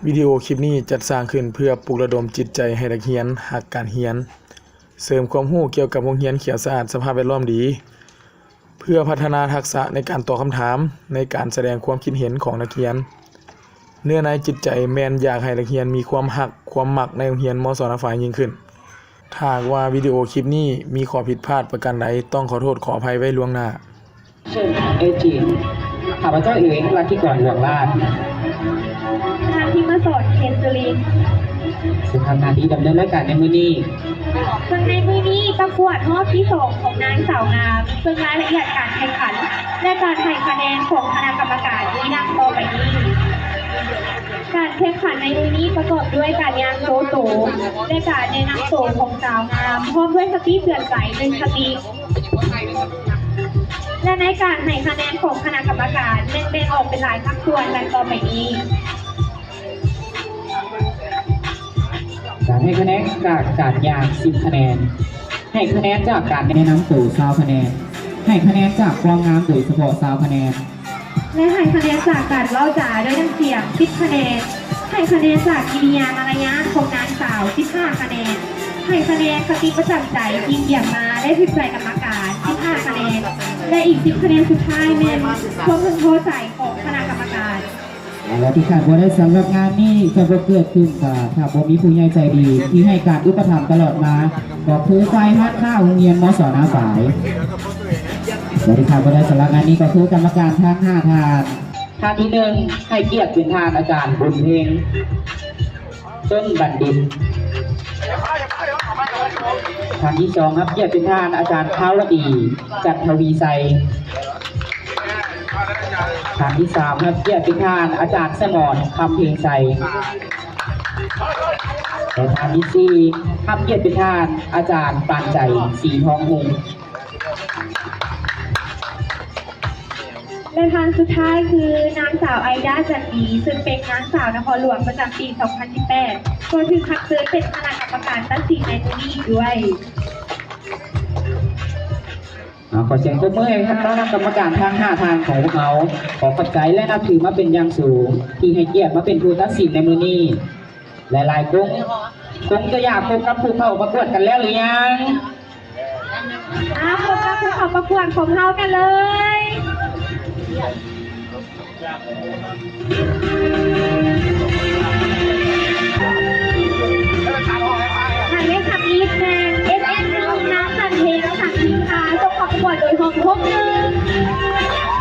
ວິດີໂອຄລິບນີ້ຈັດສ້າງຂຶ້ນເພື່ອປຸກລະດົມຈິດໃຈໃຫ້ນັກຮຽນຮັກການຮຽນ, ເສີມຄວາມຮູ້ກ່ຽວກັບໂຮງຮຽນຂຽວສະອາດ, ສະພາບແວດລ້ອມດີ, ເພື່ອພັດທະນາທັກສະໃນການຕອບຄຳຖາມ, ໃນການສະແດງຄວາມຄິດເຫັນຂອງນັກຮຽນ. ເນື້ອໃນຈິດໃຈແມ່ນຢາກໃຫ້ນັກຮຽນມີຄວາມຮັກ, ຄວາມມັກໃນໂຮງຮຽນ ມສ ນາຝາຍ ຍິ່ງຂຶ້ນ. ຖ້າຫາກວ່າວິດີໂອຄລິບນີ້ມີຂໍ້ຜິດພາດປະການໃດ, ຕ້ອງຂໍໂທດຂໍອະໄພໄວ້ລ່ວງໜ້າ. ເຊີນ ເອຈິນ ຂ້າພະເຈົ້າເອງ ລັດທິກອນ ຫຼວງລາດ ນາງທິມມະສອນ ເຄນສຸລິນ ເຊິ່ງທຳໜ້າທີ່ດຳເນີນລາຍການໃນມື້ນີ້. ເຊິ່ງໃນມື້ນີ້ປະກວດຮອບທີສອງຂອງນາງສາວງາມ, ເຊິ່ງລາຍລະອຽດການແຂ່ງຂັນ ແລະ ການໃຫ້ຄະແນນຂອງຄະນະກຳມະການມີດັ່ງຕໍ່ໄປນີ້. ການແຂ່ງຂັນໃນມື້ນີ້ປະກອບດ້ວຍການຍ່າງໂຊໂຕ ແລະ ການແນະນຳໂຕຂອງສາວງາມ, ພ້ອມດ້ວຍຄະຕິເຕືອນໃຈໜຶ່ງຄະຕິ. ແລະ ໃນການໃຫ້ຄະແນນຂອງຄະນະກຳມະການແມ່ນແບ່ງອອກເປັນຫຼາຍພາກສ່ວນດັ່ງຕໍ່ໄປນີ້. ການໃຫ້ຄະແນນຈາກການຍ່າງ ສິບຄະແນນ, ໃຫ້ຄະແນນຈາກການແນະນຳໂຕ ຊາວຄະແນນ, ໃຫ້ຄະແນນຈາກຄວາມງາມໂດຍສະເພາະ ຊາວຄະແນນ. ແລະ ໃຫ້ຄະແນນຈາກການເວົ້າຈາດ້ວຍນ້ຳສຽງ ສິບຄະແນນ, ໃຫ້ຄະແນນຈາກກິລິຍາມາລະຍາດຂອງນາງສາວ ສິບຫ້າຄະແນນ, ໃຫ້ຄະແນນຄະຕິປະຈຳໃຈທີ່ກຽມມາ ແລະ ຖືກໃຈກຳມະການ ສິບຫ້າຄະແນນ ແລະ ອີກສິບຄະແນນສຸດທ້າຍແມ່ນຄວາມເພິ່ງພໍໃຈຂອງຄະນະກຳມະການ. ແລະ ທີ່ຂາດບໍ່ໄດ້ສຳລັບງານນີ້ຈະບໍ່ເກີດຂຶ້ນ ຖ້າ ຖ້າບໍ່ມີຜູ້ໃຫຍ່ໃຈດີທີ່ໃຫ້ການອຸປະຖຳຕະຫຼອດມາ ກໍຄືຝ່າຍຮ້ານຄ້າໂຮງຮຽນ ມສ ນາຝາຍ. ແລະ ທີ່ຂາດບໍ່ໄດ້ສຳລັບງານນີ້ກໍຄືກຳມະການທັງຫ້າທ່ານ. ທ່ານທີໜຶ່ງ ໃຫ້ກຽດເປັນທ່ານອາຈານບຸນເພັງ ຕົ້ນບັນດິດ. ທ່ານທີສອງ ຮັບກຽດເປັນທ່ານອາຈານຄາວະດີ ຈັນທະວີໄຊ. ທ່ານທີສາມ ຮັບກຽດເປັນທ່ານອາຈານສະໝອນ ຄຳເພັງໄຊ. ແລະ ທ່ານທີສີ່ ຮັບກຽດເປັນທ່ານອາຈານປານໃຈ ສີທອງຮຸ່ງ. ແລະ ທ່ານສຸດທ້າຍຄືນາງສາວ ໄອດາ ຈັນດີ ເຊິ່ງເປັນນາງສາວນະຄອນຫຼວງປະຈຳປີສອງພັນສິບແປດ ກໍຖືກຮັບເຊີນເປັນຄະນະກຳມະການຕັດສິນໃນມື້ນີ້ອີກດ້ວຍ. ເອົາ ຂໍສຽງຕົບມືໃຫ້ຄະນະກຳມະການທັງຫ້າທ່ານຂອງພວກເຮົາ. ຂໍຂອບໃຈ ແລະ ນັບຖືມາເປັນຢ່າງສູງ ທີ່ໃຫ້ກຽດມາເປັນຜູ້ຕັດສິນໃນມື້ນີ້. ຫຼາຍໆຄົນຄົງຈະຢາກພົບກັບຜູ້ເຂົ້າປະກວດກັນແລ້ວຫຼືຍັງ? ອາ ພົບກັບຜູ້ເຂົ້າປະກວດຂອງເຮົາກັນເລີຍ. ໝາຍເລກທຳອິດແມ່ນ ເອັສເອັສໜຶ່ງ ນາງຈັນເພັງ ສັງສິງຄາ ສົ່ງເຂົ້າປະກວດໂດຍຫ້ອງຫົກໜຶ່ງ.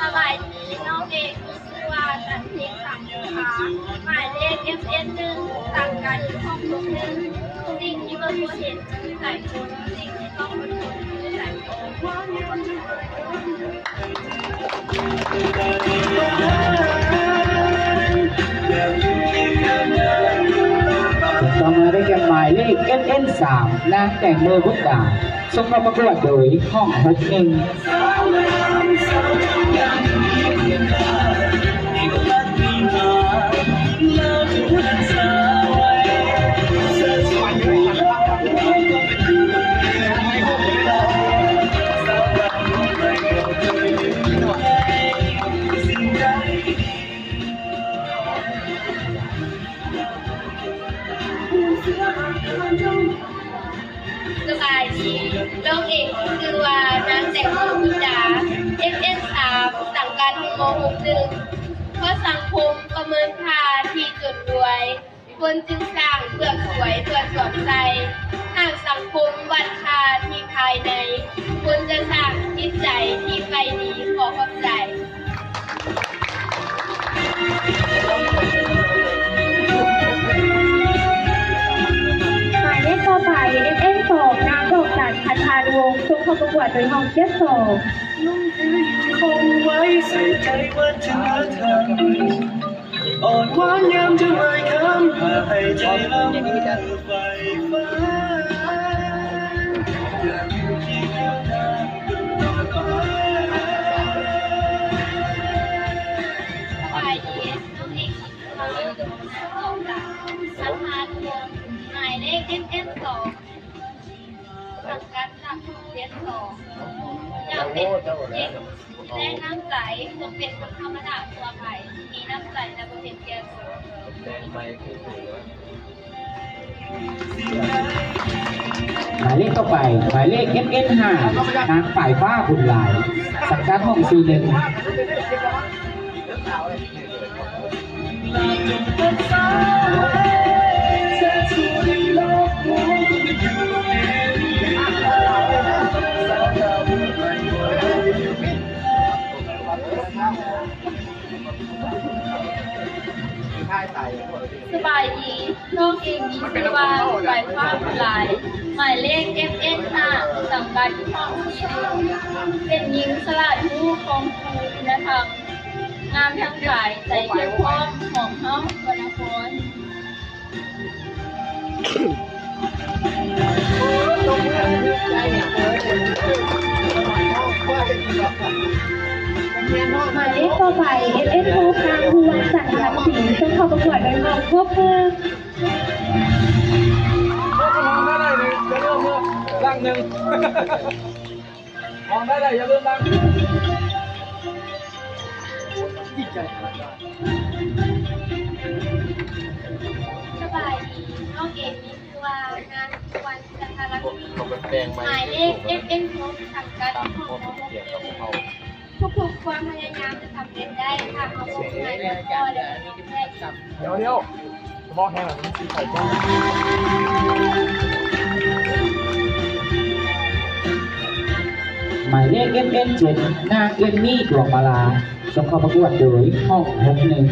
ສະບາຍດີ ນ້ອງເອງ ຊື່ວ່າ ຈັນເພັງ ສັງສິງຄາ ໝາຍເລກ ເອັສເອັສໜຶ່ງ ສັງກັດຢູ່ຫ້ອງຫົກໜຶ່ງ. ສິ່ງທີ່ເບິ່ງບໍ່ເຫັນຄືສາຍຝົນ ສິ່ງທີ່ຕ້ອງອົດທົນຄືສາຍຝົນ. ຕໍ່ມາໄດ້ແກ່ໝາຍເລກ ເອັສເອັສສາມ ນາງແຕງໂມ ບຸດດາ ສົ່ງເຂົ້າປະກວດໂດຍຫ້ອງຫົກໜຶ່ງ. ສະບາຍດີ ນ້ອງເອງຊື່ວ່າ ນາງແຕງໂມ ບຸດດາ ເອັສເອັສສາມ ສັງກັດ ມ ຫົກໜຶ່ງ. ເພາະສັງຄົມປະເມີນຄ່າທີ່ຈົນລວຍ, ຄົນຈຶ່ງສ້າງເພື່ອສວຍ ເພື່ອສວມໃສ່. ຫາກສັງຄົມວັດຄ່າທີ່ພາຍໃນ, ຄົນຈະສ້າງຈິດໃຈທີ່ໃຝ່ດີ. ຂໍຂອບໃຈ. ໝາຍເລກຕໍ່ໄປ ເອັສເອັສສອງ ນາງດອກຈັນ ພັນທາວົງ ສົ່ງເຂົ້າປະກວດໂດຍຫ້ອງເຈັດສອງ. ສະບາຍດີ ນ້ອງເອງ ສະພານວົງ ໝາຍເລກ ເອັສເອັສສອງ ສັງກັດ ເຈັດສອງ. ຢາກ ເປັນຄົນເກັ່ງ ແລະ ນ້ຳໃຈ ເຊິ່ງເປັນຄົນທຳມະດາທົ່ວໄປ ມີນ້ຳໃຈ ແລະ ບໍ່ເຫັນແກ່ໂຕ. ໝາຍເລກຕໍ່ໄປ ໝາຍເລກ ເອັມເອັນຫ້າ ນາງປາຍຟ້າ ບຸນຫຼາຍ ສັງກັດຫ້ອງສີ່ໜຶ່ງ. ສະບາຍດີ, ນ້ອງເອງມີຊື່ວ່າ ປາຍຟ້າ ບຸນຫຼາຍ, ໝາຍເລກ ເອັມເອັນຫ້າ ສັງກັດຫ້ອງສີ່ໜຶ່ງ, ເປັນຍິງສະຫຼາດຮູ້ ຄອງຄູ ຄຸນນະທຳ, ງາມທັງກາຍ ໃຈທຽບພ້ອມ ຫອມເຮົາ ວັນນະຄອນ. ໝາຍເລກຕໍ່ໄປ ເອັມເອັນຫົກ ນາງ ພູວັນຈັນ ຄຳສີ ສົ່ງເຂົ້າປະກວດໂດຍຫ້ອງຫົກໜຶ່ງ. ຮ້ອງໄດ້ເລີຍ ຢ່າລືມນຳ. ສະບາຍດີ, ນ້ອງເອງມີຊື່ວ່າ ນາງ ສຸວັນ ຈັນທະລັດ ໝາຍເລກ ເອັມເອັນຫົກ ສັງກັດຫ້ອງຮອງຫົກ. ທຸກໆຄວາມພະຍາຍາມຈະສຳເລັດໄດ້ ຖ້າເຮົາບໍ່ເມື່ອຍ ແລະ ບໍ່ທໍ້ແທ້. ດຽວໆ ບອກແຮງ ມັນຊິໄປກ່ອນ. ໝາຍເລກ ເອັມເອັນເຈັດ ນາງ ເອມມີ ດວງມາລາ ສົ່ງເຂົ້າປະກວດໂດຍຫ້ອງຫົກໜຶ່ງ.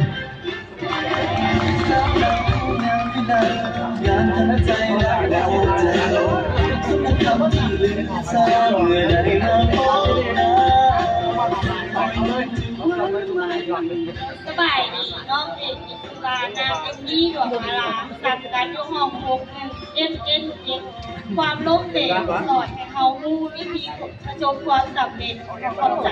ສະບາຍດີ, ນ້ອງເອງມີຊື່ວ່າ ນາງ ເອມມີ ດວງມາລາ ສັງກັດຢູ່ຫ້ອງຫົກໜຶ່ງ ເອັມເອັນເຈັດ. ຄວາມລົ້ມເຫຼວສອນໃຫ້ເຮົາຮູ້ວິທີ ປະສົບຄວາມສຳເລັດ. ຂອບໃຈ.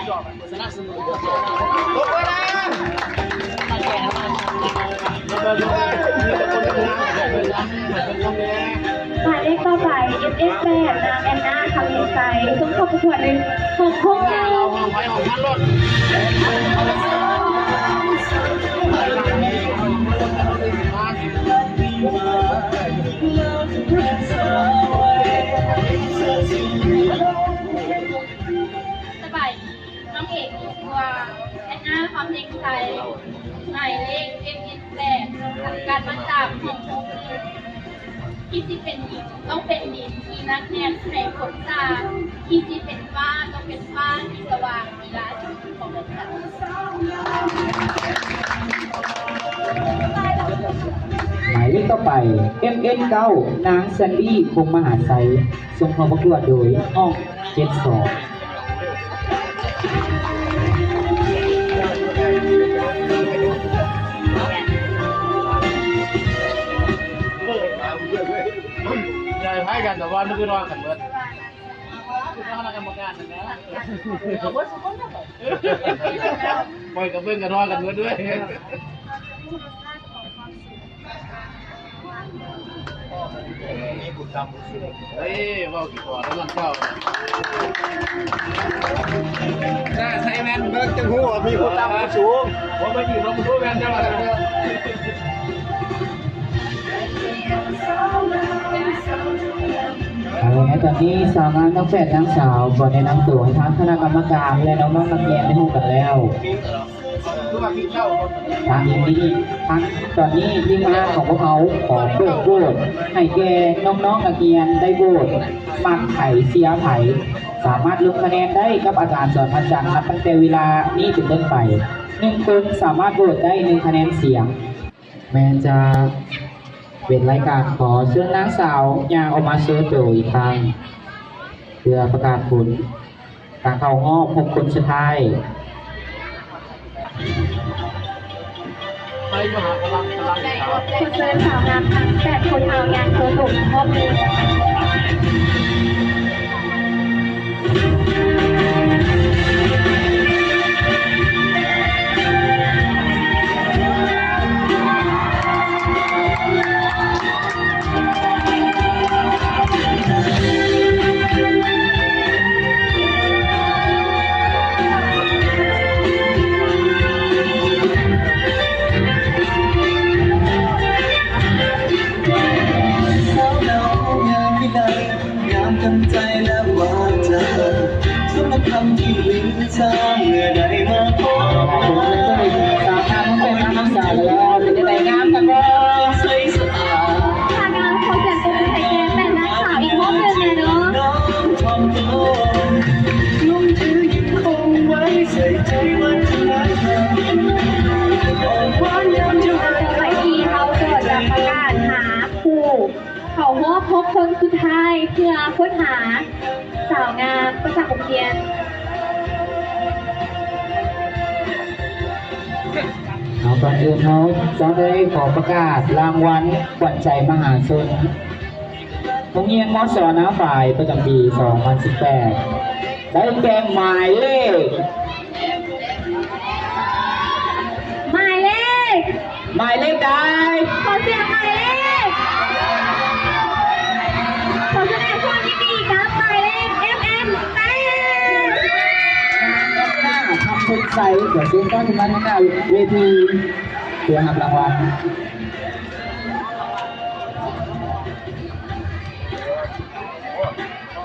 ໝາຍເລກຕໍ່ໄປ ເອັມເອັນແປດ ນາງ ແອນນາ ຄຳມີໄຊ ສົ່ງເຂົ້າປະກວດໃນຫ້ອງໂຄງເຈົ້າ. ສະບາຍດີ, ນ້ອງເອງຊື່ວ່າ ແອນນາ ຄຳເພັງໄຊ ໝາຍເລກ ເອັມເອັນແປດ ສັງກັດມາຈາກຫ້ອງຫົກໜຶ່ງ. ທີ່ຊິເປັນຫີນ ຕ້ອງເປັນຫີນທີ່ໜັກແໜ້ນໃຫ້ຄົນສ້າງ, ທີ່ຊິເປັນຟ້າ ຕ້ອງເປັນຟ້າທີ່ສະຫວ່າງ. ໝາຍເລກຕໍ່ໄປ ເອັມເອັນເກົ້າ ນາງ ແຊນດີ ພົມມະຫາໄຊ ສົ່ງເຂົ້າປະກວດໂດຍຫ້ອງເຈັດສອງ. ໃຫຍ່ພາຍກັນ ແຕ່ວ່າມັນຄືນອນກັນເບິດ. ຄືຄະນະກຳມະການນັ້ນແຫຼະ ຂ້ອຍກະເບິ່ງກະນອນກັນເບິດເວີຍ. ເອີຍ ເວົ້າຂີ້ພໍ້ນຳເຈົ້າ ໜ້າໃສ່ແວ່ນເບິ່ງຈັ່ງຮູ້ວ່າມີຜູ້ຕ່ຳຜູ້ສູງ. ບໍ່ມາຢືນລົງດູແວ່ນເຈົ້າ. ເອົາລະ ໃນຕອນນີ້ສາວງາມທັງແປດນາງສາວ ຂໍແນະນຳໂຕໃຫ້ທາງຄະນະກຳມະການ ແລະ ນ້ອງໆນັກຮຽນໄດ້ຮູ້ກັນແລ້ວ. ທາງນີ້ ທາງ ຕອນນີ້ທີມງານຂອງພວກເຮົາຂໍເປີດໂຫວດໃຫ້ແກ່ນ້ອງໆນັກຮຽນໄດ້ໂຫວດ ມັກໃຜເຊຍໃຜ ສາມາດລົງຄະແນນໄດ້ກັບອາຈານສອນພະຈັນ ນັບຕັ້ງແຕ່ເວລານີ້ເປັນຕົ້ນໄປ. ໜຶ່ງຄົນສາມາດໂຫວດໄດ້ໜຶ່ງຄະແນນສຽງ. ແມ່ນຈະເປັນລາຍການ ຂໍເຊີນນາງສາວຍ່າງອອກມາໂຊໂຕອີກຄັ້ງ ເພື່ອປະກາດຜົນການເຂົ້າຮອບຫົກຄົນສຸດທ້າຍ. ຂໍເຊີນສາວງາມທັງແປດຄົນເຮົາຍ່າງໂຊໂຕອີກຮອບໜຶ່ງ. ສາວງາມ ຂໍສຽງຕົບມືໃຫ້ແກ່ແມ່ນາງສາວ ແລະ ເປັນນາງເປັນນາງສາວແລ້ວ ເປັນຈັ່ງໃດ ງາມກັນບໍ່? ອີກຮອບໜຶ່ງແດ່ເນາະ. ຕໍ່ໄປນີ້ເຮົາກໍຈະປະກາດຫາຜູ້ເຂົ້າຮອບຫົກຄົນສຸດທ້າຍ ເພື່ອຄົ້ນຫາສາວງາມປະຈຳໂຮງຮຽນ. ເອົາ ກ່ອນອື່ນເຮົາຈະໄດ້ຂໍປະກາດລາງວັນຂວັນໃຈມະຫາຊົນ ໂຮງຮຽນ ມສ ນາຝາຍ ປະຈຳປີສອງພັນສິບແປດ ໄດ້ແກ່ໝາຍເລກ ໝາຍເລກ ໝາຍເລກໃດ? ຂໍສຽງໝາຍເລກ ຂໍສະແດງຄວາມຍິນດີກັບໝາຍເລກ ເອັມເອັມແປດ ນາງຄຳພົນໄຊ ຂໍເຊີນຕ້ອນຮັບມາທາງໜ້າເວທີ ເພື່ອຮັບລາງວັນ.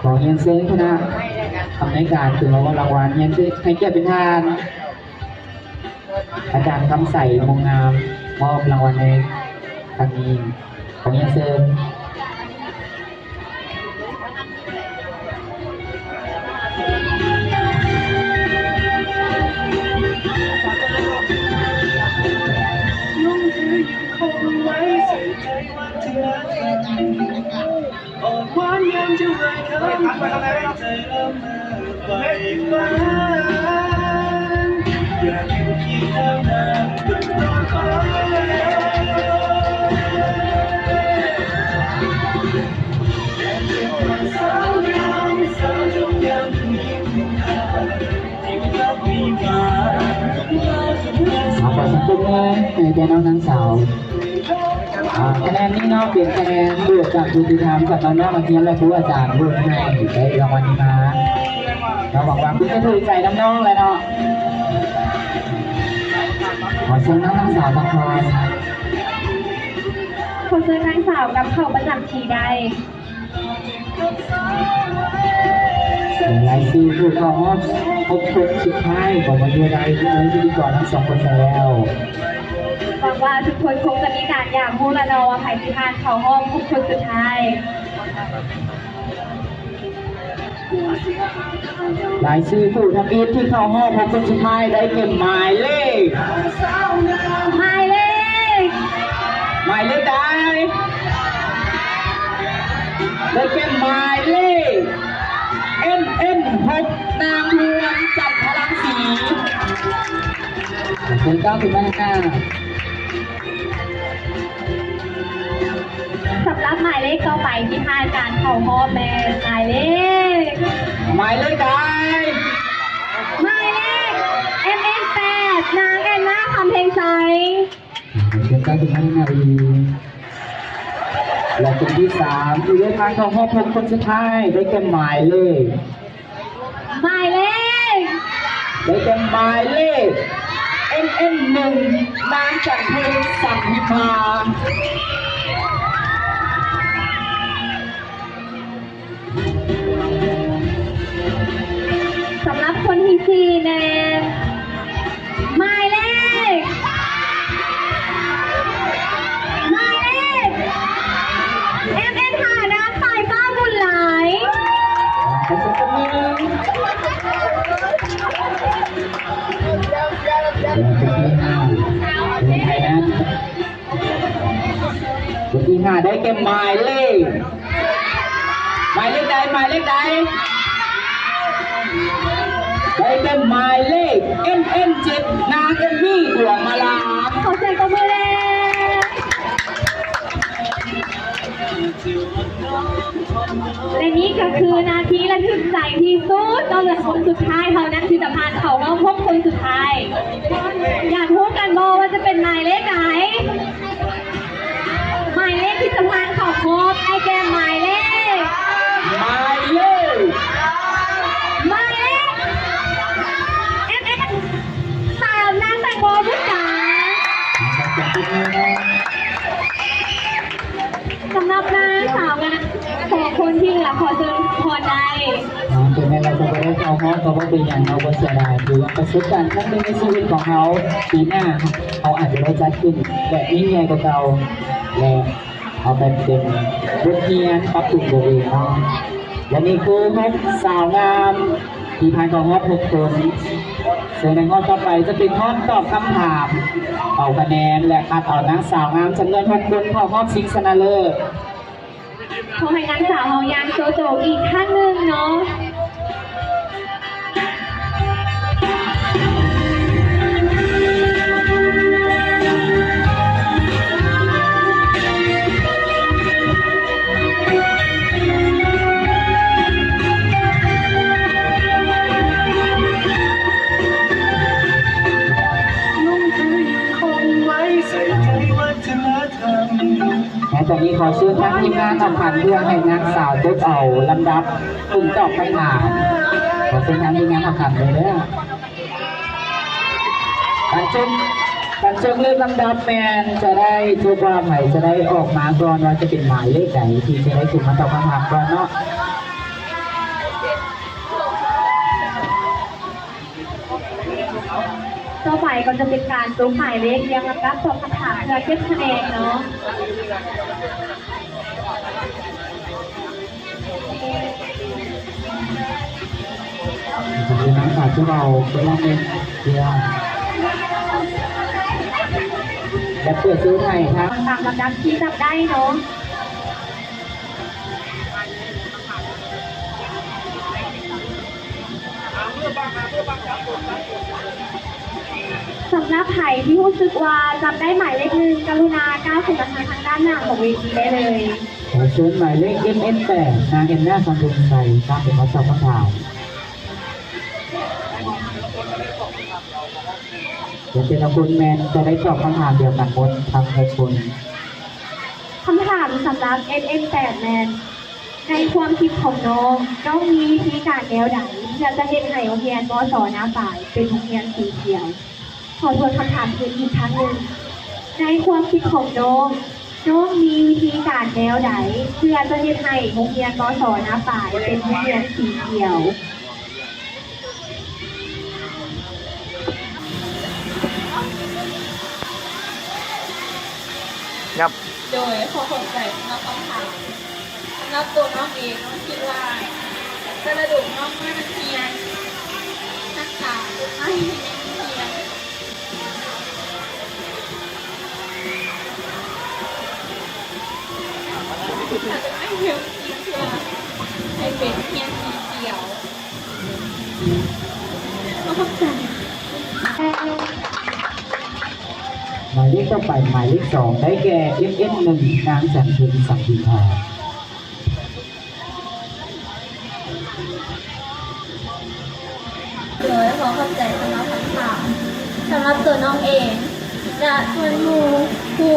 ຂໍຮຽນເຊີນຄະນະອຳນວຍການຂຶ້ນມາມອບລາງວັນ ຮຽນເຊີນໃຫ້ກຽດເປັນທ່ານ ອາຈານຄຳໃສ ວົງງາມ ມອບລາງວັນໃນຄັ້ງນີ້ ຂໍຮຽນເຊີນ. ເອົາ ຂໍສຽງຕົບມືໃຫ້ແກ່ນ້ອງນາງສາວ. ອ່າ ຄະແນນນີ້ເນາະ ເປັນຄະແນນໂຫວດຈາກຜູ້ຕິດຕາມ ຈາກນ້ອງໆນັກຮຽນ ແລະ ຄູອາຈານໂຫວດໃຫ້ໄດ້ລາງວັນນີ້ມາເນາະ. ຫວັງວ່າຄົງຈະຖືກໃຈນຳນ້ອງແຫຼະເນາະ. ຂໍເຊີນນາງສາວພັກຜ່ອນ. ຂໍເຊີນນາງສາວກັບເຂົ້າປະຈຳທີ່ໄດ້. ລາຍຊື່ຜູ້ເຂົ້າຮອບຫົກຄົນສຸດທ້າຍກໍມາຢູ່ໃນ ໃນພິທີກອນທັງສອງຄົນແລ້ວ. ຫວັງວ່າທຸກຄົນຄົງຈະມີການຢາກຮູ້ລະເນາະວ່າໃຜຊິຜ່ານເຂົ້າຮອບຫົກຄົນສຸດທ້າຍ. ລາຍຊື່ຜູ້ທຳອິດທີ່ເຂົ້າຮອບຫົກຄົນສຸດທ້າຍໄດ້ແກ່ໝາຍເລກ ໝາຍເລກ ໝາຍເລກໃດ? ໄດ້ແກ່ໝາຍເລກ ເອັມເອັມຫົກ ນາງ ເຮືອງຈັນທະລັງສີ. ເຊີນກ້າວຂຶ້ນມາຂ້າງໜ້າ. ສຳລັບໝາຍເລກຕໍ່ໄປທີ່ຜ່ານການເຂົ້າຮອບແມ່ນໝາຍເລກ ໝາຍເລກໃດ? ໝາຍເລກ ເອັມເອັມແປດ ນາງແອນນາ ຄຳເພັງໄຊ. ເຊີນກ້າວຂຶ້ນມາຂ້າງໜ້າເວທີ. ແລະ ຄົນທີສາມທີ່ໄດ້ຜ່ານເຂົ້າຮອບຫົກຄົນສຸດທ້າຍໄດ້ແກ່ໝາຍເລກ ໝາຍເລກ ໄດ້ແກ່ໝາຍເລກ ເອັມເອັມໜຶ່ງ ນາງຈັນເພັງ ສັງວິພາ. ສຳລັບຄົນທີສີ່ແມ່ນ ໝາຍເລກ ໝາຍເລກ ເອັມເອັມຫ້າ ນາງສາຍຟ້າ ບຸນຫຼາຍ. ຂໍສຽງຕົບມື. ຄົນທີຫ້າ ເປັນໃຜນະ? ຄົນທີຫ້າໄດ້ແກ່ໝາຍເລກ ໝາຍເລກໃດ? ໝາຍເລກໃດ? ໄດ້ແກ່ໝາຍເລກ ເອັມເອັມເຈັດ ນາງເອັມວີ ດວງມາລາ. ຂໍສຽງຕົບມືແດ່. ແລະ ນີ້ກໍຄືນາທີລະທຶກໃຈທີ່ສຸດເນາະ ເຫຼືອຄົນສຸດທ້າຍເທົ່ານັ້ນທີ່ຈະຜ່ານເຂົ້າຮອບຫົກຄົນສຸດທ້າຍ. ຢາກຮູ້ກັນບໍ່ວ່າຈະເປັນໝາຍເລກໃດ? ໝາຍເລກທີ່ຈະຜ່ານເຂົ້າຮອບໄດ້ແກ່ໝາຍເລກ ໝາຍເລກ ໝາຍເລກ ເອັມເອັມສາມ ນາງແຕງໂມ ບຸດກາ. ສຳລັບນາງສາວງາມສອງຄົນທີ່ເຫຼືອ ຂໍເຊີນພອນໄດ້. ເປັນແມ່ນລະ ບໍ່ໄດ້ເຂົ້າຮອບກໍບໍ່ເປັນຫຍັງເນາະ ບໍ່ເສຍດາຍ. ຖືວ່າປະສົບການຄັ້ງໜຶ່ງໃນຊີວິດຂອງເຮົາ, ປີໜ້າເຮົາອາດຈະໄດ້ຈັດຂຶ້ນແບບຍິ່ງໃຫຍ່ກວ່າເກົ່າ ແລະ ເອົາໄປເປັນບົດຮຽນປັບປຸງຕົວເອງເນາະ. ແລະ ນີ້ຄືຫົກສາວງາມທີ່ຜ່ານເຂົ້າຮອບຫົກຄົນ. ເຊິ່ງໃນຮອບຕໍ່ໄປຈະເປັນຮອບຕອບຄຳຖາມ, ເອົາຄະແນນ ແລະ ຄັດເອົານາງສາວງາມຈຳນວນຫົກຄົນເຂົ້າຮອບຊິງຊະນະເລີດ. ຂໍໃຫ້ນາງສາວເຮົາຍ່າງໂຈໂຈອີກຄັ້ງໜຶ່ງເນາະ. ແລະ ຕອນນີ້ຂໍເຊີນທາງທີມງານສຳຄັນເພື່ອໃຫ້ນາງສາວຈົດເອົາລຳດັບຄົນຕອບຄຳຖາມ. ຂໍເຊີນທາງທີມງານສຳຄັນເລີຍເດີ. ການຊົມ, ການຊົມເລີກລຳດັບແມ່ນຈະໄດ້ພົບວ່າໃຜຈະໄດ້ອອກມາກ່ອນ ວ່າຈະເປັນໝາຍເລກໃດທີ່ຈະໄດ້ຂຶ້ນມາຕອບຄຳຖາມກ່ອນເນາະ. ຕໍ່ໄປກໍຈະເປັນການລົງໝາຍເລກລຽງລຳດັບຕອບຄຳຖາມເພື່ອເກັບຄະແນນເນາະ. ຂອບຄຸນນາງສາວທີ່ເວົ້າເປັນລຳເປັນເທື່ອ ແລະ ເປີດໂຊໃຫ້ທາງ ຕາມລຳດັບທີ່ຈັບໄດ້ເນາະ. ສຳລັບໃຜທີ່ຮູ້ສຶກວ່າຈຳໄດ້ໝາຍເລກໜຶ່ງ ກະລຸນາກ້າວຂຶ້ນມາທາງດ້ານໜ້າຂອງເວທີໄດ້ເລີຍ. ຂໍເຊີນໝາຍເລກ ເອັມເອັນແປດ ນາງ ເອັນນາ ຄຳພົງໄຊ ຕາມເປັນມາຕອບຄຳຖາມ. ແລະ ແຕ່ລະຄົນແມ່ນຈະໄດ້ຕອບຄຳຖາມດຽວກັນໝົດທັງຫົກຄົນ. ຄຳຖາມສຳລັບ ເອັມເອັນແປດ ແມ່ນ ໃນຄວາມຄິດຂອງນ້ອງ, ນ້ອງມີວິທີການແນວໃດ ເພື່ອຈະເຮັດໃຫ້ໂຮງຮຽນ ມສ ນາປາຍ ເປັນໂຮງຮຽນສີຂຽວ? ຂໍທວນຄຳຖາມຄືນອີກຄັ້ງໜຶ່ງ. ໃນຄວາມຄິດຂອງນ້ອງ, ນ້ອງມີວິທີການແນວໃດ ເພື່ອຈະເຮັດໃຫ້ໂຮງຮຽນ ມສ ນາປາຍ ເປັນໂຮງຮຽນສີຂຽວ? ຍັບ. ໂດຍ ຂໍຂອບໃຈສຳລັບຄຳຖາມ. ສຳລັບໂຕນ້ອງເອງ, ນ້ອງຄິດວ່າ ແຕ່ລະດົນນ້ອງມານັກຮຽນ ຮັກສາຕົ້ນໄມ້ໃຫ້ແມ່ນຮຽນ ຮັກສາຕົ້ນໄມ້ໃຫ້ແມ່ນຮຽນ ເພື່ອໃຫ້ເປັນຮຽນສີຂຽວ. ຂອບໃຈ. ໝາຍເລກຕໍ່ໄປ ໝາຍເລກສອງ ໄດ້ແກ່ ເອັມເອັນໜຶ່ງ ນາງ ຈັນເພັນ ສັງວິນທາ. ໂດຍ ຂໍຂອບໃຈສຳລັບຄຳຖາມ. ສຳລັບຕົວນ້ອງເອງ ຈະຊວນໝູ່, ຄູ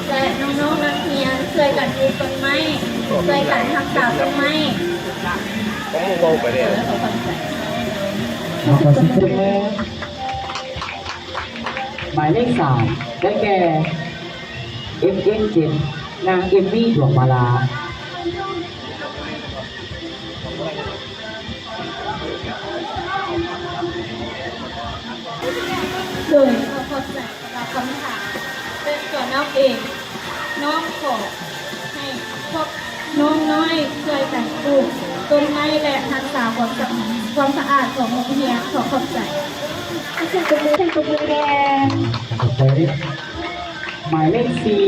ແລະ ນ້ອງໆ ນັກຮຽນ ຊ່ວຍກັນປູກຕົ້ນໄມ້, ຊ່ວຍກັນຮັກສາຕົ້ນໄມ້. ໂດຍ ຂໍຂອບໃຈ. ຂໍສຽງປົບມື. ໝາຍເລກສາມ ໄດ້ແກ່ ເອັມເອັນເຈັດ ນາງ ເອມມີ່ ດວງມາລາ. ໂດຍ ຂໍຂອບໃຈສຳລັບຄຳຖາມ. ເປັນຕົວນ້ອງເອງ, ນ້ອງຂໍໃຫ້ພວກນ້ອງນ້ອຍຊ່ວຍກັນປູກຕົ້ນໄມ້ ແລະ ຮັກສາຄວາມສະ ຄວາມສະອາດຂອງໂຮງຮຽນ. ຂໍຂອບໃຈ. ຂໍສຽງຕົບມື, ສຽງຕົບມືແດ່. ຂອບໃຈ. ໝາຍເລກສີ່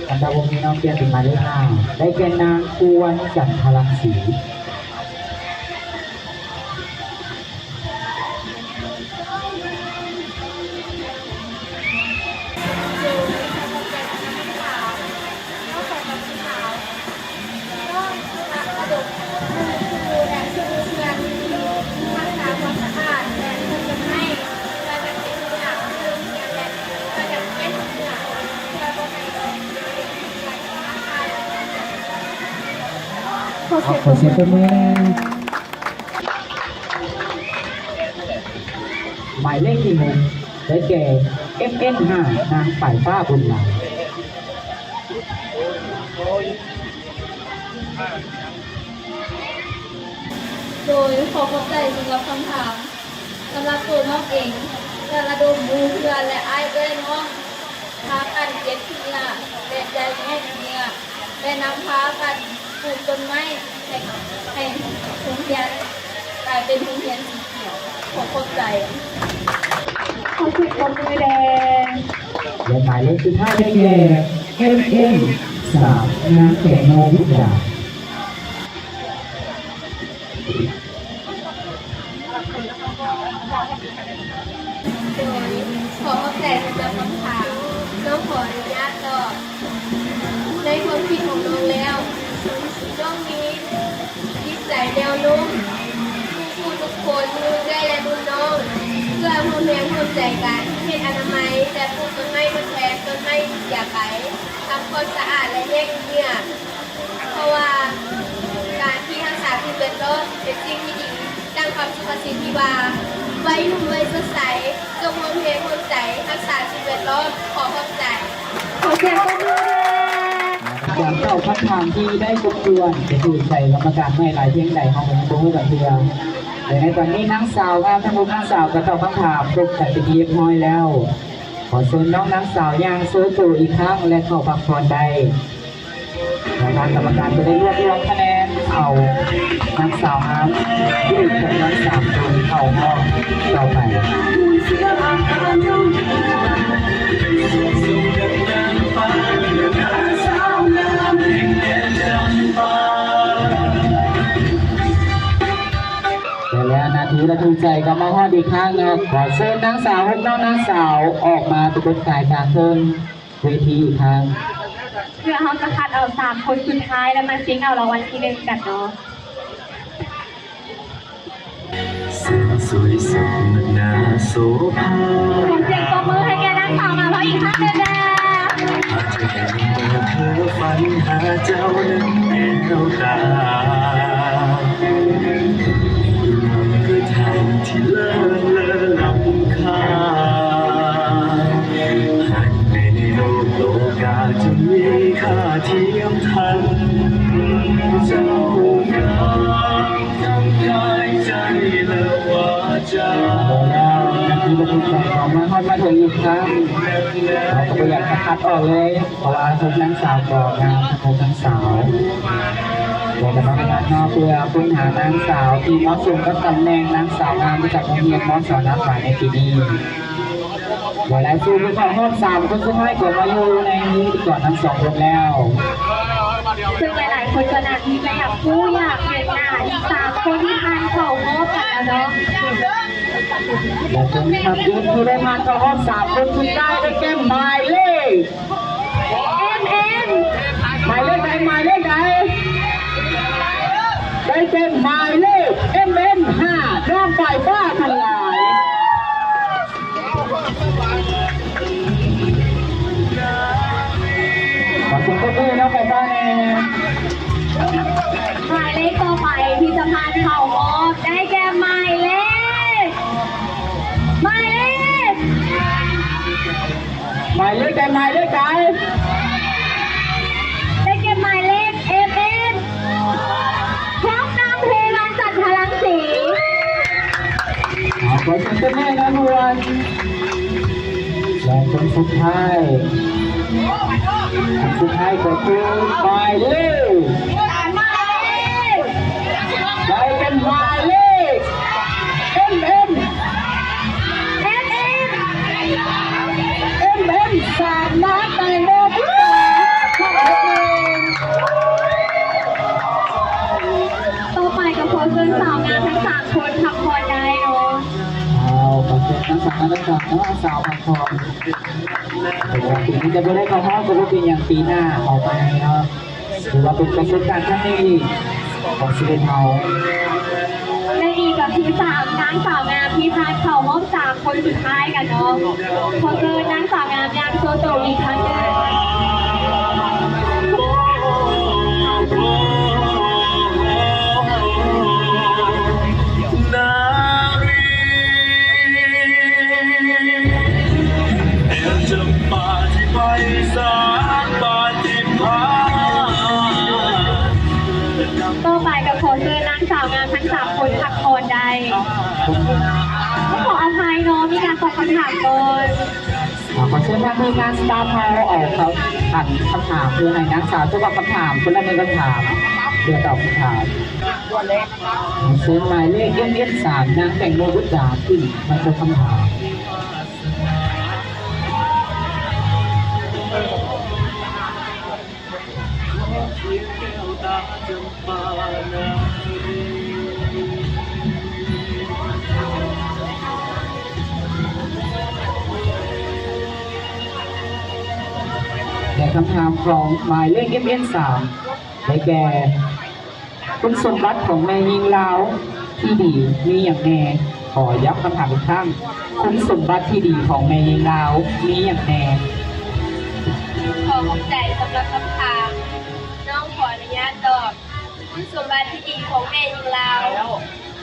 ອັນດາບໍ່ມີເນາະ, ປ່ຽນເປັນໝາຍເລກຫ້າ ໄດ້ແກ່ນາງ ພູວັນ ຈັນທະລັງສີ. ຂໍສຽງຕົບມືແດ່. ໝາຍເລກທີຫົກ ໄດ້ແກ່ ເອັມເອັນຫ້າ ນາງ ປາຍຟ້າ ບຸນຫຼາ. ໂດຍ ຂໍຂອບໃຈສຳລັບຄຳຖາມ. ໂດຍ ຂໍຂອບໃຈສຳລັບຄຳຖາມ. ສຳລັບໂຕນ້ອງເອງ ກະລະດົມໝູ່ເພື່ອນ ແລະ ອ້າຍເອື້ອຍນ້ອງ ພາກັນເກັບຂີ້ເຫຍື້ອ ແລະ ຈະແຍກເຫຍື້ອ ແລະ ນຳພາກັນປູກຕົ້ນໄມ້ ໃຫ້ ໃຫ້ໂຮງຮຽນກາຍເປັນໂຮງຮຽນສີຂຽວ. ຂໍຂອບໃຈ. ຂໍສຽງຕົບມືແດ່. ແລະ ໝາຍເລກສຸດທ້າຍໄດ້ແກ່ ເອັມເອັມສາມ ນາງແຕງໂມ ບຸດດາ. ໂດຍ ຂໍຂອບໃຈສຳລັບຄຳຖາມ. ນ້ອງຂໍອະນຸຍາດຕອບ. ໃນຄວາມຄິດຂອງນ້ອງແລ້ວ ນ້ອງມີຈິດໃຈແນວໂນ້ມ ທຸກໆຄົນ ລຸ້ນເອື້ອຍ ແລະ ລຸ້ນນ້ອງ ເພື່ອຮ່ວມແຮງຮ່ວມໃຈກັນ ເຮັດອະນາໄມ ແລະ ປູກຕົ້ນໄມ້ທົດແທນຕົ້ນໄມ້ທີ່ເສຍໄປ, ທຳຄວາມສະອາດ ແລະ ແຍກເຫຍື້ອ. ເພາະວ່າການທີ່ຮັກສາສິ່ງແວດລ້ອມເປັນສິ່ງທີ່ດີ, ດັ່ງຄຳສຸພາສິດທີ່ວ່າ ໄວໜຸ່ມໄວສົດໃສ ຈົ່ງຮ່ວມແຮງຮ່ວມໃຈຮັກສາສິ່ງແວດລ້ອມ. ຂໍຂອບໃຈ. ຂໍສຽງຕົບມືແດ່. ການຕອບຄຳຖາມທີ່ໄດ້ຄົບຖ້ວນ ຈະຖືກໃສ່ກຳມະການໃໝ່ຫຼາຍພຽງໃດ ເຮົາກໍຍັງບໍ່ຮູ້ກັນເທື່ອ. ແລະ ໃນຕອນນີ້ນາງສາວງາມທັງຫົກນາງສາວກໍຕອບຄຳຖາມຄົບກັນເປັນທີ່ຮຽບຮ້ອຍແລ້ວ. ຂໍເຊີນນ້ອງນາງສາວຍ່າງໂຊໂຕອີກຄັ້ງ ແລະ ເຂົ້າພັກຜ່ອນໄດ້. ແລະ ທາງກຳມະການຈະໄດ້ລວບລວມຄະແນນເອົານາງສາວງາມທີ່ໄດ້ຈຳນວນສາມຄົນເຂົ້າຮອບຕໍ່ໄປ. ແລະ ນາທີລະຖືໃຈກໍມາຮອດອີກຄັ້ງເນາະ. ຂໍເຊີນນາງສາວ ຫົກນ້ອງນາງສາວ ອອກມາປາກົດກາຍກາງເທິງ ເວທີອີກຄັ້ງ ເພື່ອເຮົາຈະຄັດເອົາສາມຄົນສຸດທ້າຍ ແລ້ວມາຊິງເອົາລາງວັນທີໜຶ່ງກັນເນາະ. ສວຍສົດໜ້າໂສພາ ຂໍສຽງຕົບມືໃຫ້ແກ່ນາງສາວງາມເຮົາອີກຄັ້ງໜຶ່ງເດີ. ຫາກຈະເຫັນແຕ່ເພິ່ນຝັນຫາເຈົ້ານັ້ນແກ້ວຕາ ກະທັນທີ່ເລີເລີລ້ຳຄ່າ ໃຜໃນໂລກໂລກາຈະມີຄ່າທຽມທັນ ເຈົ້າງາມທັງກາຍໃຈ ແລະ ວາຈາ. ເອົາແລ້ວ ນັກກິລາຜູ້ຊາຍຂອງເຮົາມາຮອດມາເຖິງອີກຄັ້ງ ເຮົາກໍບໍ່ຢາກຈະຄັດອອກເລີຍ ເພາະວ່າທຸກນາງສາວກໍງາມທັງຫົກນາງສາວ ແລະ ກຳມະການເນາະ ເພື່ອຄົ້ນຫານາງສາວທີ່ເໝາະສົມກັບຕຳແໜ່ງນາງສາວງາມປະຈຳໂຮງຮຽນ ມສ ນາຂວາຍ ໃນປີນີ້. ຫຼາຍໆຊຸມທີ່ເຂົ້າຮອບສາມຄົນສຸດທ້າຍກໍມາຢູ່ໃນນີ້ກ່ອນທັງສອງຄົນແລ້ວ ເຊິ່ງຫຼາຍໆຄົນກໍໜ້າທີ່ຈະຢາກຮູ້ຢາກເຫັນໜ້າອີກສາມຄົນທີ່ຜ່ານເຂົ້າຮອບກັນແລ້ວເນາະ ແລະ ຄົນທີ່ຮັບເກີດທີ່ໄດ້ຜ່ານເຂົ້າຮອບສາມຄົນສຸດທ້າຍໄດ້ແກ່ໝາຍເລກ ເອັມເອັນ ໝາຍເລກໃດ? ໝາຍເລກໃດ? ໄດ້ແກ່ໝາຍເລກ ເອັມເອັນຫ້າ ນ້ອງປາຍຟ້າ ບຸນຫຼາຍ. ຂອບຄຸນເຈົ້າໜ້າທີ່ເນາະ ໄປຕໍ່ແດ່. ໝາຍເລກຕໍ່ໄປທີ່ຈະຜ່ານເຂົ້າຮອບໄດ້ແກ່ໝາຍເລກ ໝາຍເລກ ໝາຍເລກໃດ? ໝາຍເລກໃດ? ໄດ້ແກ່ໝາຍເລກ ເອັມເອັນ ພວກນາງເພວັນ ຈັນທະລັງສີ. ເອົາ ຂໍສຽງຕົບມືໃຫ້ນາງພວນ. ແລະ ຄົນສຸດທ້າຍ ຄົນສຸດທ້າຍກໍຄືໝາຍເລກ ໄດ້ເປັນໝາຍເລກ ເອັມເອັນ ເອັມເອັນ ເອັມເອັນ ສາມ ນາງແຕງໂມ ບຸດຕາ. ຕໍ່ໄປກໍຂໍເຊີນສາວງາມທັງສາມຄົນພັກຜ່ອນໄດ້ເນາະ. ເອົາ ຂໍເຊີນທັງສາມ ທັງສາມ ທັງສາມພັກຜ່ອນ. ເພາະວ່າປີນີ້ຈະບໍ່ໄດ້ເຂົ້າຮອບກໍບໍ່ເປັນຫຍັງ ປີໜ້າເຂົ້າໄປເນາະ. ຖືວ່າເປັນປະສົບການຄັ້ງໜຶ່ງອີກຂອງຊີວິດເຮົາ. ແລະ ນີ້ກໍຄືສາມນາງສາວງາມທີ່ຜ່ານເຂົ້າຮອບສາມຄົນສຸດທ້າຍກັນເນາະ. ຂໍເຊີນນາງສາວງາມຢ່າງໂຊໂຕອີກຄັ້ງໜຶ່ງ. ຕໍ່ໄປກໍຂໍເຊີນນາງສາວງາມທັງສາມຄົນ ຖາມກ່ອນ. ອ່າ ຂໍເຊີນທາງທີມງານສະຕາຟເຮົາເອົາຄຳ ອັນ ຄຳຖາມ ເພື່ອໃຫ້ນາງສາວຈະຕອບຄຳຖາມ ຄົນລະໜຶ່ງຄຳຖາມ ເພື່ອຕອບຄຳຖາມ. ຂໍເຊີນໝາຍເລກ ເອັມເອັມສາມ ນາງແຕງໂມ ບຸດດາ ຂຶ້ນມາຕອບຄຳຖາມ. ແລະ ຄຳຖາມຂອງໝາຍເລກ ເອັມເອັນສາມ ໄດ້ແກ່ ຄຸນສົມບັດຂອງແມ່ຍິງລາວທີ່ດີມີຫຍັງແດ່? ຂໍຢ້ຳຄຳຖາມອີກຄັ້ງ, ຄຸນສົມບັດທີ່ດີຂອງແມ່ຍິງລາວມີຫຍັງແດ່? ຂໍຂອບໃຈສຳລັບຄຳຖາມ. ນ້ອງຂໍອະນຸຍາດຕອບ. ຄຸນສົມບັດທີ່ດີຂອງແມ່ຍິງລາວ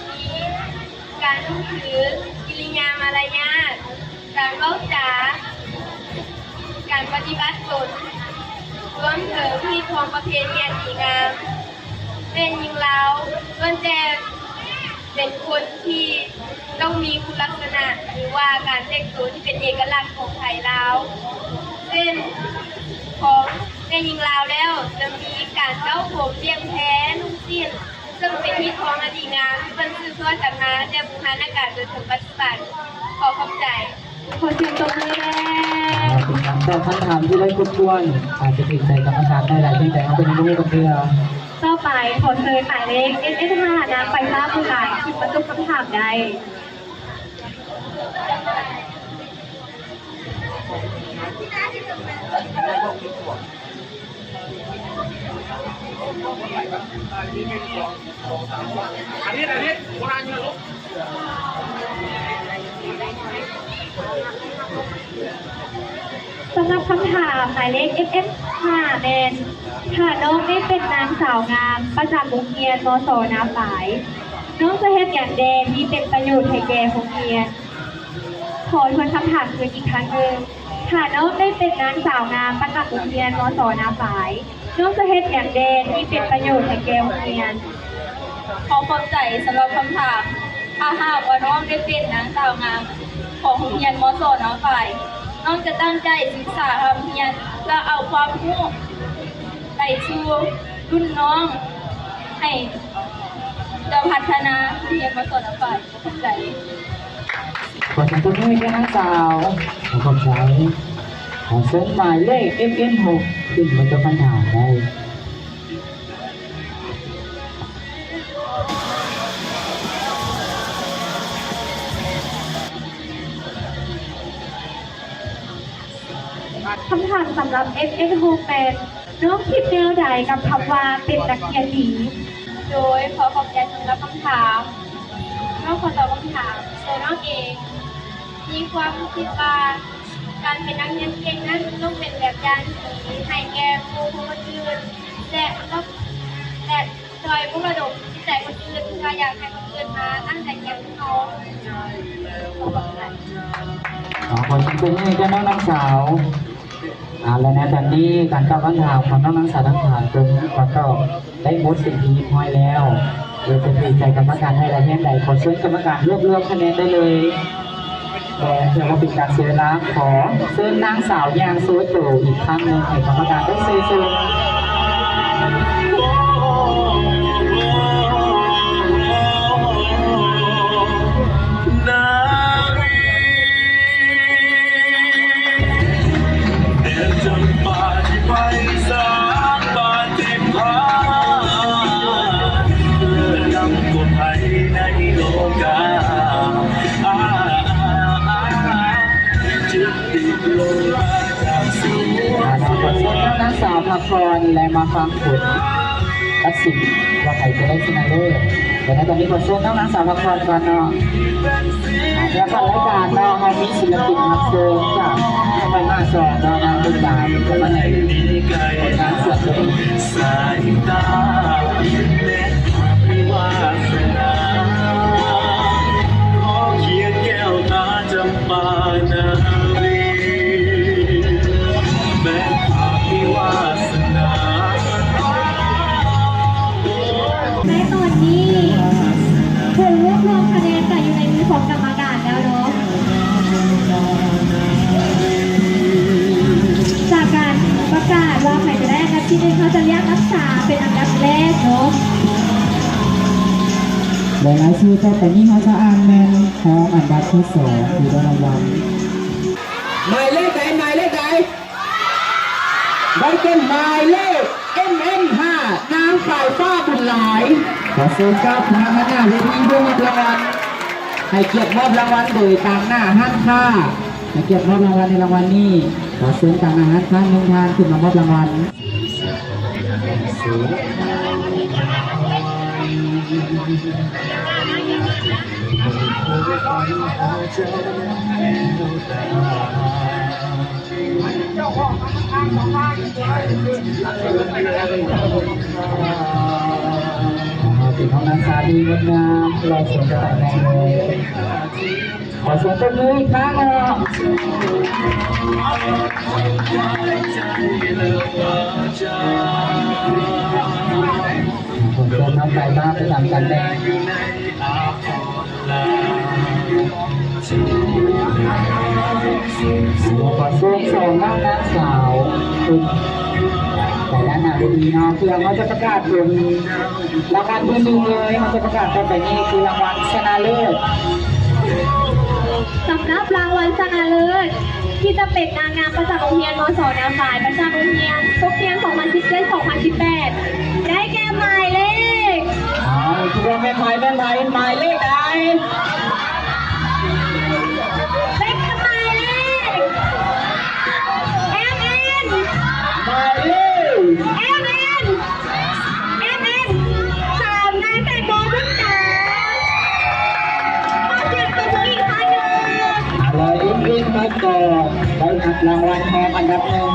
ມີການນັບຖື, ກິລິຍາມາລະຍາດ, ການເວົ້າຈາ, ການປະຕິບັດຕົນ, ລວມເຖິງຮີດຄອງປະເພນີອັນດີງາມ. ແມ່ຍິງລາວລ້ວນແຕ່ເປັນຄົນທີ່ຕ້ອງມີຄຸນລັກສະນະ ຫຼືວ່າການແຕ່ງຕົວທີ່ເປັນເອກະລັກຂອງໄທລາວ. ເຊັ່ນ ຂອງແມ່ຍິງລາວແລ້ວ ຈະມີການເກົ້າຜົມ, ລ້ຽງແພ, ນຸ່ງສິ້ນ, ເຊິ່ງເປັນຮີດຄອງອັນດີງາມທີ່ເພິ່ນສືບທອດກັນມາແຕ່ບູຮານະການຈົນເຖິງປັດຈຸບັນ. ຂໍຂອບໃຈ. ຂໍສຽງຕົບມືແດ່. ເປັນການຕອບຄຳຖາມທີ່ໄດ້ຄົບຖ້ວນ, ອາດຈະຖືກໃຈກຳມະການໄດ້ຫຼາຍພຽງໃດ ເຮົາກໍຍັງບໍ່ຮູ້ກັນເທື່ອ. ຕໍ່ໄປ ຂໍເຊີນໝາຍເລກ ເອັມເອັນຫ້າ ນາງໄຟຟ້າ ບຸນຫຼາຍ ຂຶ້ນມາຕົບຄຳຖາມໄດ້. ສຳລັບຄຳຖາມໝາຍເລກ ເອັມເອັນຫ້າ ແມ່ນ ຖ້ານ້ອງໄດ້ເປັນນາງສາວງາມປະຈຳໂຮງຮຽນ ມສ ນາຝາຍ, ນ້ອງຈະເຮັດຫຍັງແດ່ທີ່ເປັນປະໂຫຍດໃຫ້ແກ່ໂຮງຮຽນ? ຂໍທວນຄຳຖາມຄືນອີກຄັ້ງໜຶ່ງ, ຖ້ານ້ອງໄດ້ເປັນນາງສາວງາມປະຈຳໂຮງຮຽນ ມສ ນາຝາຍ, ນ້ອງຈະເຮັດຫຍັງແດ່ທີ່ເປັນປະໂຫຍດໃຫ້ແກ່ໂຮງຮຽນ? ຂໍຂອບໃຈສຳລັບຄຳຖາມ. ຖ້າຫາກວ່ານ້ອງໄດ້ເປັນນາງສາວງາມຂອງໂຮງຮຽນ ມສ ນາຝາຍ, ນ້ອງຈະຕັ້ງໃຈສຶກສາຮ່ຳຮຽນ ເພື່ອເອົາຄວາມຮູ້ໄປສູ່ລຸ້ນນ້ອງ ໃຫ້ຈະພັດທະນາໂຮງຮຽນ ມສ ນາຝາຍ. ຂອບໃຈ. ຂໍສຽງຕົບມືໃຫ້ແກ່ນາງສາວ. ຂອບໃຈ. ຂໍເຊີນໝາຍເລກ ເອັມເອັນຫົກ ຂຶ້ນມາຕອບຄຳຖາມໄດ້. ຄຳຖາມສຳລັບ ເອັມເອັນຫົກ ແມ່ນ ນ້ອງຄິດແນວໃດກັບຄຳວ່າເປັນນັກຮຽນດີ? ໂດຍ ຂໍຂອບໃຈສຳລັບຄຳຖາມ. ນ້ອງຂໍຕອບຄຳຖາມໂດຍນ້ອງເອງ. ມີຄວາມຄິດວ່າການເປັນນັກຮຽນເກັ່ງນັ້ນຕ້ອງເປັນແບບຢ່າງທີ່ດີໃຫ້ແກ່ໝູ່ຄົນອື່ນ ແລະ ແລະ ຊ່ອຍປຸກລະດົມຈິດໃຈຄົນອື່ນ ເພື່ອຢາກໃຫ້ຄົນອື່ນມາຕັ້ງໃຈຮຽນຄືເຮົາ. ຂໍສຽງປົບມືໃຫ້ແກ່ນ້ອງນາງສາວ. ອ່າ ແລະ ໃນຕອນນີ້ການຕອບຄຳຖາມຂອງນ້ອງນາງສາວທັງສາມຄົນກໍຕອບໄດ້ໝົດເປັນທີ່ຮຽບຮ້ອຍແລ້ວ. ໂດຍຈະຖືກໃຈກຳມະການໃດລະແຫ່ງໃດ ຂໍເຊີນກຳມະການລວບລວມຄະແນນໄດ້ເລີຍ. ແລະ ເພື່ອບໍ່ເປັນການເສຍເວລາ ຂໍເຊີນນາງສາວຍ່າງໂຊໂຕອີກຄັ້ງໜຶ່ງໃຫ້ກຳມະການໄດ້ເຊີນຊົມ. ອ່າ ຂໍເຊີນນາງສາວພັກຜ່ອນ ແລະ ມາຟັງຜົນຕັດສິນວ່າໃຜຈະໄດ້ຊະນະເລີດ. ແຕ່ໃນຕອນນີ້ຂໍເຊີນນ້ອງນາງສາວພັກຜ່ອນກ່ອນເນາະ. ອ່າ ແລ້ວທາງລາຍການເນາະ ເຮົາມີສິນລະປິນຮັບເຊີນຈາກພາກໜ້າສອງເນາະ ນາງບຸນດາ ຈະມາໃຫ້ຜົນງານສວຍໂຕນີ້. ໃນຕອນນີ້ ຜົນລວບລວມຄະແນນກະຢູ່ໃນມືຂອງກຳມະການແລ້ວເນາະ. ອັນດັບແລກເນາະ ແລະ ລາຍຊື່ຕໍ່ໄປນີ້ເຮົາຈະອ່ານແມ່ນຮອງອັນດັບທີສອງ ທີ່ໄດ້ລາງວັນ. ໝາຍເລກໃດ? ໝາຍເລກໃດ? ໄດ້ແກ່ໝາຍເລກ ເອັມເອັນຫ້າ ນາງປາຍຟ້າ ບຸນຫຼາຍ. ຂໍເຊີນກັບພະນັກງານເວທີເພື່ອມອບລາງວັນ. ໃຫ້ກຽດມອບລາງວັນໂດຍຕາງໜ້າຮ້ານຄ້າ. ໃຫ້ກຽດມອບລາງວັນໃນລາງວັນນີ້. ຂໍເຊີນຕາງໜ້າຮ້ານຄ້າໜຶ່ງທ່ານຂຶ້ນມາມອບລາງວັນ. ເປັນຫ້ອງນັກສຶກສາທີ່ງົດງາມ ລອຍສວນກັບຕຳແໜ່ງເລີຍ. ຂໍສຽງຕົບມືອີກຄັ້ງເນາະ. ຂໍເຊີນນ້ອງໄກ່ບ້ານປະຈຳຕຳແໜ່ງ. ຂໍເຊີນສອງນາງສາວຂຶ້ນໄປດ້ານໜ້າເວທີເນາະ ເພື່ອເຮົາຈະປະກາດຜົນລາງວັນທີໜຶ່ງເລີຍ. ເຮົາຈະປະກາດຕໍ່ໄປນີ້ຄືລາງວັນຊະນະເລີດ. ສຳລັບລາງວັນຊະນະເລີດ ທີ່ຈະເປັນນາງງາມປະຈຳໂຮງຮຽນ ມສ ນາຝາຍ ປະຈຳໂຮງຮຽນສົກຮຽນ ສອງພັນສິບເຈັດ ສອງພັນສິບແປດ ໄດ້ແກ່ໝາຍເລກ ອ້າວ ຄິດວ່າແມ່ນໃຜ ແມ່ນໃຜ ໝາຍເລກໃດ? ເປັນໝາຍເລກ ເອັມເອັນ ໝາຍເລກ ເອັມເອັນ ເອັມເອັນ ສາວນາງແຕງໂມ ບຸນຕາ. ຂໍສຽງຕົບມືອີກຄັ້ງໜຶ່ງ. ເອົາລະ ເອັມເອັນ ມາຕໍ່ ໄດ້ຮັບລາງວັນຮອງອັນດັບໜຶ່ງ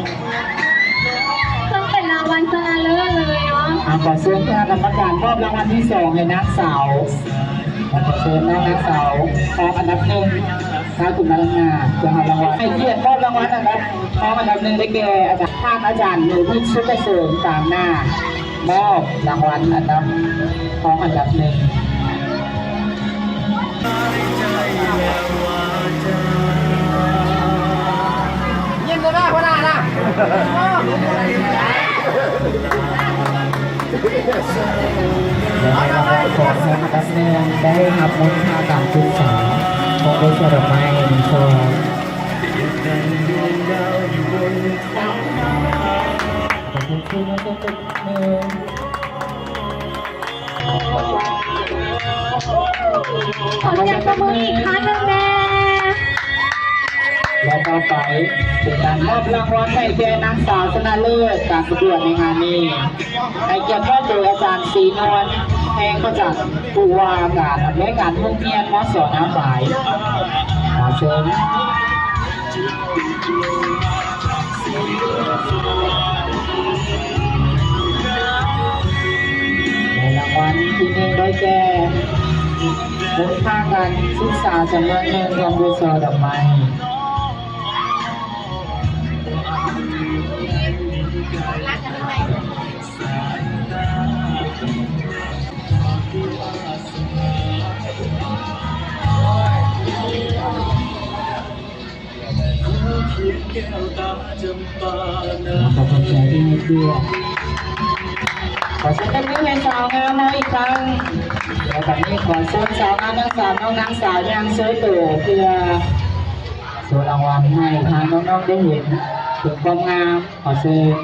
ເຊິ່ງເປັນລາງວັນຊະນະເລີດເລີຍເນາະ. ອ່າ ຂໍເຊີນຄະນະກຳມະການມອບລາງວັນທີສອງໃຫ້ນາງສາວ. ຂໍເຊີນນາງສາວຮອງອັນດັບໜຶ່ງ ມາຂຶ້ນມາດ້ານໜ້າເພື່ອຮັບລາງວັນ. ໃຫ້ກຽດມອບລາງວັນອັນດັບຮອງອັນດັບໜຶ່ງໄດ້ແກ່ອາຈານ ທ່ານອາຈານ ໜູວິດ ສຸກກະເສີມ ຕາງໜ້າ ມອບລາງວັນອັນດັບຮອງອັນດັບໜຶ່ງ. ຍິນດີນະ ຫົວໜ້ານະ. ແລະ ໃນລາງວັນຂອງຮອງອັນດັບໜຶ່ງ ໄດ້ຮັບມູນຄ່າການສຶກສາຂອງບໍລິສັດດອກໄມ້ ຂໍເສຍງຕົບມືອີກຄັ້ງໜຶ່ງແດ່. ແລະ ຕໍ່ໄປເປັນການມອບລາງວັນໃຫ້ແກ່ນາງສາວຊະນະເລີດການປະກວດໃນງານນີ້. ໃຫ້ກຽດມອບໂດຍອາຈານ ສີນວນ ແພງປະຈັນ ຜູ້ວ່າການອຳນວຍການໂຮງຮຽນ ມສ ນາຝາຍ. ຂໍເຊີນ. ແລະ ລາງວັນທີໜຶ່ງໄດ້ແກ່ ມູນຄ່າການສຶກສາຈຳນວນໜຶ່ງ ຂອງ ບສ ດອກໄມ້. ຂໍຂອບໃຈທີ່ໃຫ້ກຽດ. ຂໍສະແດງຄວາມຍິນດີໃຫ້ສາວງາມເຮົາອີກຄັ້ງ. ແລະ ບັດນີ້ຂໍເຊີນສາວງາມທັງສາມນ້ອງນາງສາວຍ່າງໂຊໂຕ ເພື່ອໂຊລາງວັນໃຫ້ທາງນ້ອງໆໄດ້ເຫັນເຖິງຄວາມງາມ. ຂໍເຊີນ.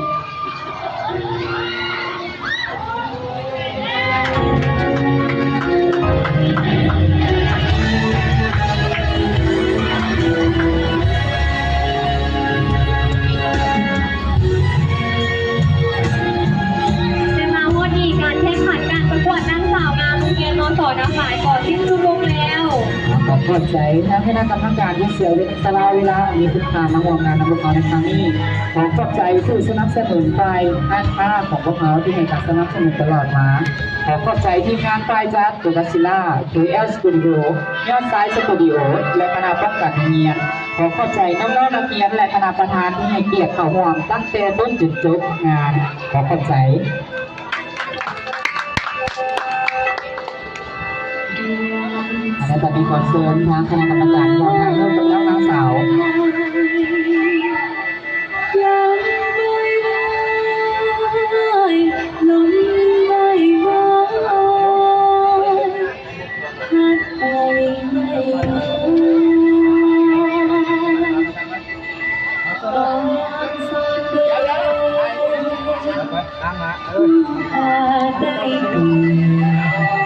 ແຕ່ມາຮອດນີ້ ການແຂ່ງຂັນການປະກວດນາງສາວງາມໂຮງຮຽນ ມສ ນາຝາຍ ກໍສິ້ນສຸດລົງແລ້ວ. ຂໍຂອບໃຈທາງຄະນະກຳມະການທີ່ເສຍສະຫຼະເວລາອັນມີຄຸນຄ່າມາຮ່ວມງານນຳພວກເຮົາໃນຄັ້ງນີ້. ຂໍຂອບໃຈຜູ້ສະໜັບສະໜູນຝ່າຍຮ້ານຄ້າຂອງພວກເຮົາທີ່ໃຫ້ການສະໜັບສະໜູນຕະຫຼອດມາ. ຂໍຂອບໃຈທີມງານຝ່າຍຈັດ ໂຕກາຊິລາ, ເຄແອລ ສະຕູດິໂອ, ຍອດຊາຍ ສະຕູດິໂອ ແລະ ຄະນະປ້ອງກັນໂຮງຮຽນ. ຂໍຂອບໃຈນ້ອງໆນັກຮຽນ ແລະ ຄະນະປະທານທີ່ໃຫ້ກຽດເຂົ້າຮ່ວມຕັ້ງແຕ່ຕົ້ນຈົນຈົບງານ. ຂໍຂອບໃຈ. ແລະ ຕອນນີ້ຂໍເຊີນທາງຄະນະກຳມະການຮ່ວມຖ່າຍຮູບກັບນ້ອງສາວ. ລົມ ໄປຕາມມາ ເອີ